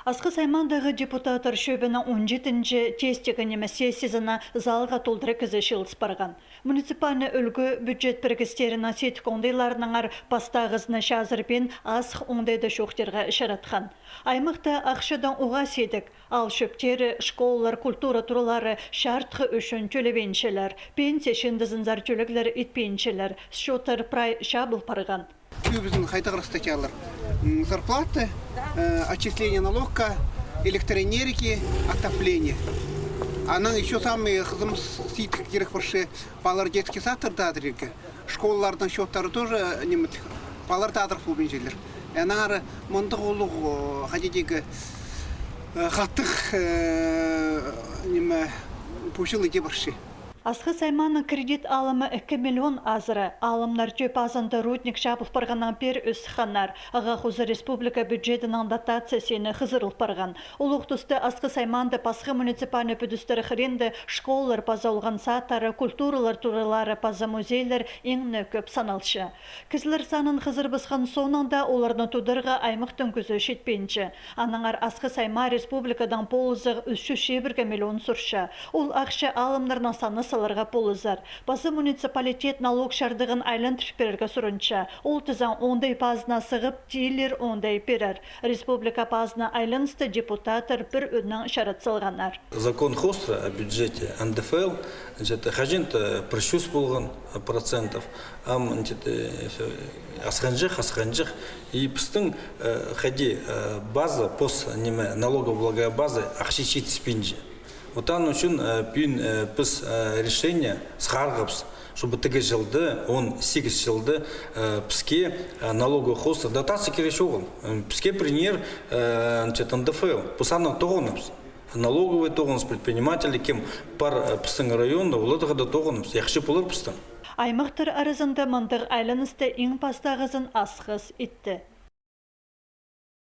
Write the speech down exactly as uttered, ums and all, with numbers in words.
Асхыс аймаандағы депутаттар чӧбінің он читінҷі тестегі ниме сессиязына залға толдыра кізі чыылыс парған. Муниципальный ӱлгӱ бюджет пірігістерінің сидік оңдайларынаңар пастағызын чазырбин, азых оңдайда чоохтирға чаратхан. Аймахта ахчадаң уғаа сидік, аал чӧптері, школалар, культура туралары чарытхы ӱчӱн тӧлебинчелер, пенсия чыындызынзар тӧлеглер итпинчелер, счёттар прай чабыл парған. Кӧбізін хайдағ-да статьялар. М, зарплаты, э, отчисление налога, электроэнергии, отопление. Анаң ещё самый хызым сидік кирек парча, палалар детский садтарда адырирға. Школаларның счёттары тоже, ниме, палалар да адырып полбинчалар. Аннаңар мындағ улуғ, о, хайди дее, э, хатығ, э, ниме, пу чыл иди парча. Асхыс аймааның кредит алымы ікі миллион азыра. Алымнар тӧп азында рудник чабыл парғаннаң пеер ӧс сыхханнар. Ағаа хоза республика бюджетінің дотациясынаң хызырыл парған. Улуғ туста Асхыс аймаанда пасха муниципальный пӱдістер хыринда школалар паза олған садтары, культуралар туралары паза музейлер иң не кӧп саналча. Кізілер санын хызырыбысхан соонаң даа оларны тударға аймахтың кӱзі читпинче. Аннаңар Асхыс аймаа республикадаң полызығ ӱс чӱс чибіргі миллион сурча. Ол ахча алымнарның санына саларға полызар. Паза муниципалитет налог чардығын айландыр пирерге сурынча. Ол тізең оңдай пазына сығып, тилер оңдай пирер. Республика пазына айланысты депутаттар пір ӱннең чарат салғаннар. Закон хоостыра о бюджете, НДФЛ, значит, хаҷан-да пір чӱс полған процентов, ам, значит, э, всё, асхынҷых, асхынҷых. И пістің, э, хайди, э, база, пос, ниме, налоговая база ахча читіспинче. Вот аның ӱчӱн, э, пӱӱн, э, піс, э, решение сығарғабыс, чтобы тігі чылда, он сигіс чылда, э, піске, э, налоговый хоостыра дотация кирек чоғыл. Э, піске премьер, э, значит, НДФЛ, піс аны тоғынабыс. Налоговый тоғынабыс, предприниматели кем пар, э, пістің районда, оларға даа тоғынабыс. Ахча полар пістің. Аймахтар аразында мындағ айланысты иң пастағызын Асхыс итті.